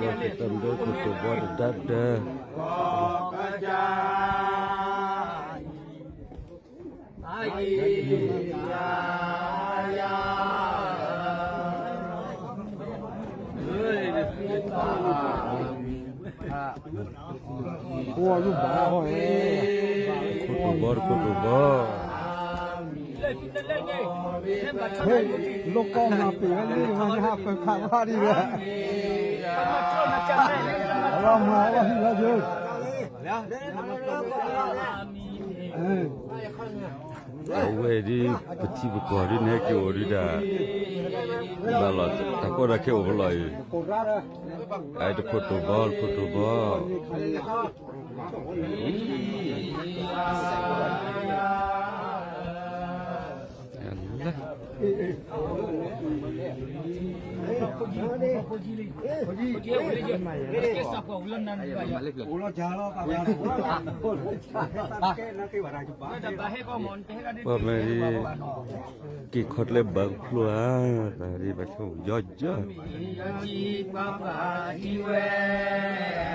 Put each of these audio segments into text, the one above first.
တၢ်မ့ၢ်တၢ်ခိၣ်တိၢ်ဘီတဒါဒၢ ခိၣ်တိၢ်ဘီ တခိၣ်တိၢ်ဘီ ဟ့ၣ် လိၣ်ကီၢ်မၤပ့ၤဝဲလံ မၤညါဟးဖၢခးဘၣ်ဒံးဝဲ အလီၤမၤအလီၢ်ဟံၣ်လီၤယိာ် အဝဲဒ် ပထံပကီၢ်ဒ် နဟဲက့ၤအိၣ်ဒံးဒၣ် ဘၣ်လီၤ တၢ်ကီတၢ်ခဲအိၣ်ဖဲလီၤအံၤ အတခိၣ်တိၢ်ဘီ တခိၣ်တိၢ်ဘီ ပှၤမ့ၢ် က့ၤခီၣ်ကျဲဘၣ်ကဖျိဧါ တၢ်ဒ်ဘၣ်ဆိၣ်ယီၤယီၤ မ့ၢ် ဝဲ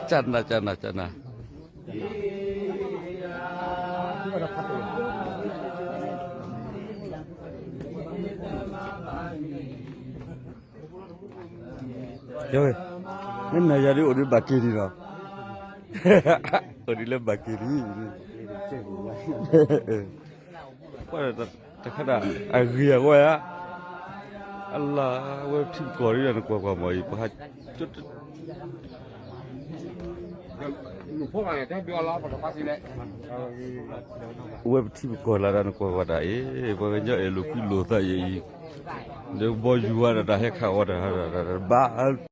ကနၣ် ကနၣ် ကနၣ် ကဲဝဲ မ့ၢ်နၤယၤဒ်အိၣ်ဒ်ဘၣ်က့ၤ ဒ်လီၤ အိၣ်ဒ်လၢဘၣ်က့ၤ ဒ် တခါဒၣ် အဂ့ၤအဝဲဧါ အလၢ အဝဲထံကီၢ်ဒ်ဒီးနကွၢ်ကွၢ်မီၤအံၤ ပှၤ အဝဲပထံပကီၢ်လၢဒၣ်နကွၢ်ကွၢ်တၢ်အံၤ ပှၤကညီအဲၣ်လိာ်ကွံလိာ်သးယဲအံၤ ဒီးဘီယူၤဝဲဒၣ်တၢ်ဟဲခးဝဲတၢ် ဘၣ်